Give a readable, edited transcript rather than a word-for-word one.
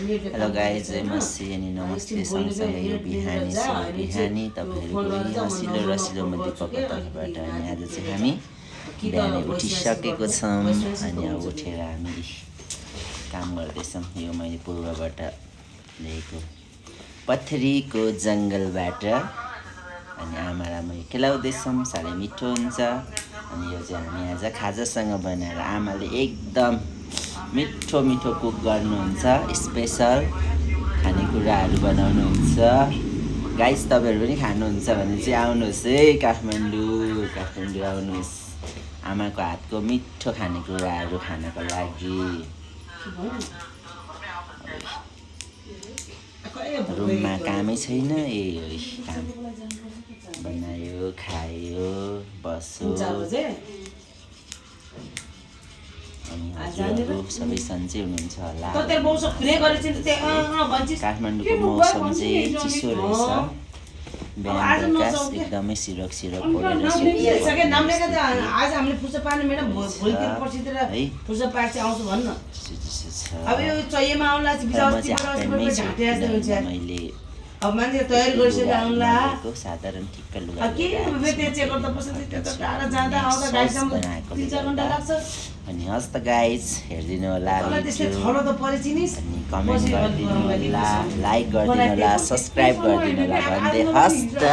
Hello guys, जय मसी अनि नमस्ते। सँगसँगै यो बिहानी बिहानी तपाईँहरूको यही हँसिलो रसिलोमा दिपकको तर्फबाट। अनि आज चाहिँ हामी बिहानै उठिसकेको छौँ अनि अब उठेर हामी काम गर्दैछौँ। यो मैले पूर्वबाट ल्याएको पत्थरीको जङ्गलबाट। अनि आमालाई म खेलाउँदैछौँ, साह्रै मिठो हुन्छ। अनि यो चाहिँ हामी आज खाजासँग बनाएर आमाले एकदम मिठो मिठो कुक गर्नुहुन्छ, स्पेसल खानेकुराहरू बनाउनुहुन्छ। गाइस, तपाईँहरू पनि खानुहुन्छ भने चाहिँ आउनुहोस् है, काठमाडौँ आउनुहोस् आमाको हातको मिठो खानेकुराहरू खानको लागि। रुममा कामै छैन, यही काम बनायो, खायो, बस्यो। अनि हजुरहरू सबै सन्चै हुनुहुन्छ होला। काठमाडौँको मौसम चाहिँ चिसो रहेछ। बिहान बेलुका एकदमै सिरक परेर मैले साधारण ठिक्क लुगा अनि हस् त गाइज, हेरिदिनु होला, अनि कमेन्ट गरिदिनु होला, लाइक गरिदिनु होला, सब्सक्राइब गरिदिनु होला भन्दै हस् त।